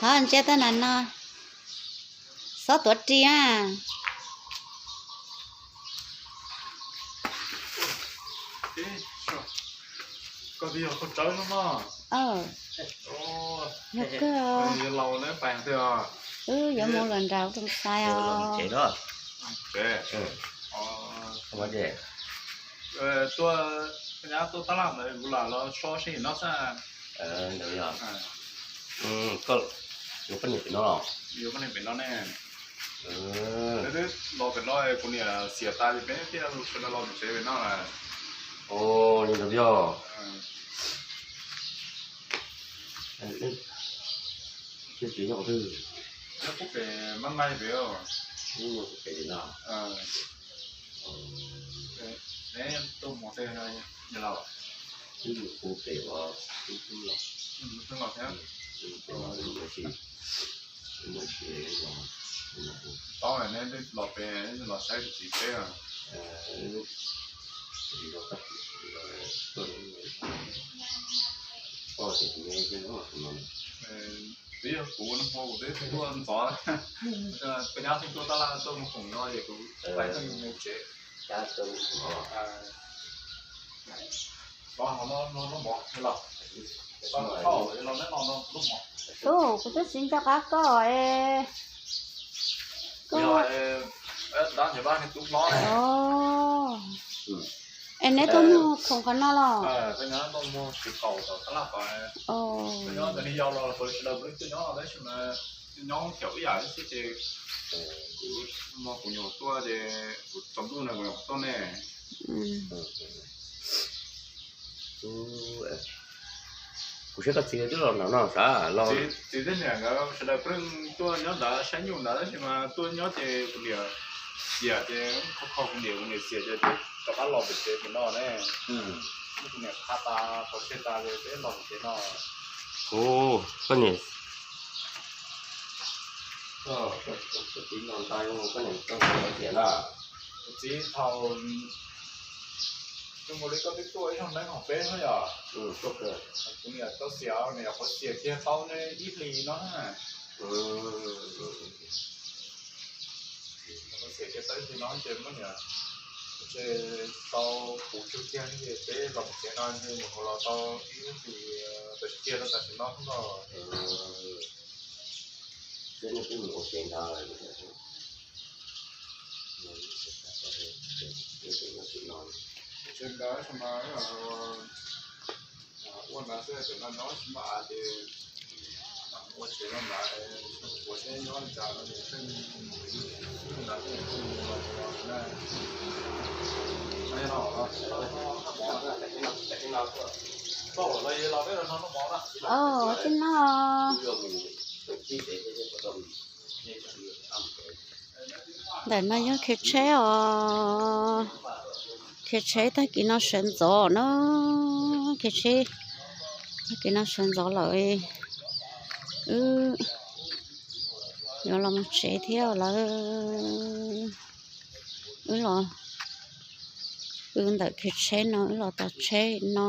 Thov ntsia tau na no, xob tuav ris a. Koj twb yog koj tsawb no no. Yog kawg. Wb yuav mus lawm nram rooj xais os. Tuaj, nyab tuaj tab laj ntawd kuv lam los so seb no xwb. Koj yuav poj niam pem no los? Yuav poj niam pem no ne. Peb twb los pem no, kuv niam xiam tas ces peb thiaj sawv daws los pem tsev pem no na. Ov, li ntawd yog. Neb tsev nyob qhov twg? Nyob pem Mab Maib pem. Nyob pem no. Neb tuaj mus tej, yog los? Wb mus pem uas Tub Tub los. Tub Tub los thiab. Mus si, mus si los. Tob neb los pem, los saib tus txiv peb. Twb yog kuv no hmo kuv twb tuaj ntxov, koj nyab pheej tuaj tab laj tuaj mus khoom no ces kuv pais tuaj mus tsev. Los no no lub mov los. Tub, kuv twb tsis nco qab koj es. Koj, es neb tuaj mus khoom qhov no los? Nyob ntawd ni yog los sawv daws peb tuaj nyob tab sis mas nyob cov ib yam xwb ces kuv, kuv nyuam tuaj ces kuv tsaus ntuj no kuv nyuam tuaj ne. Kuv saib koj txiv twb los nram no sav los. Txiv thiab niam nkawd sawv daws pheej tuaj nyob ntawd saib nyuj ntawd tab sis mas tuaj nyob ces kuv niam xiam ces kho kho kuv niam, kuv niam xiam ces peb rov qab los pem tsev tim no ne. Kuv niam qha tas pov tseg tas ces peb los pem tsev no. Kuv, koj niam, koj txiv los ntais koj niam tau xiam na. Kuv txiv thaum zoo nkaus li koj twb tuaj ib zaug neeb hauv peb no yog. Kuv niam tau xiam, niam qhuav xiam kiag tau ne ib hlis no na. Xiam kiag tau ib hlis no ces muab niam, ces tau puv tsug kiag ces peb los pem tsev no ces nyuam qhuav los tau ib hlis, tam sim kiag rau tam sim no xwb no. Tsev ntawd mas ua ntawd xwb, tam no nyob tsis muaj av ces ua tsev no mas ua tsev nyob li cas no ces pheej ntawd pheej mus los mus los na. Ntawm no yog khiav tsheb os, khiav tsheb tag kis no sawv ntxov na, khiav tsheb tag kis no sawv ntxov lawm, wb yuav los mus tsev thiab lawm, wb los, wb ntawm khiav tsheb no wb los tos tsheb no.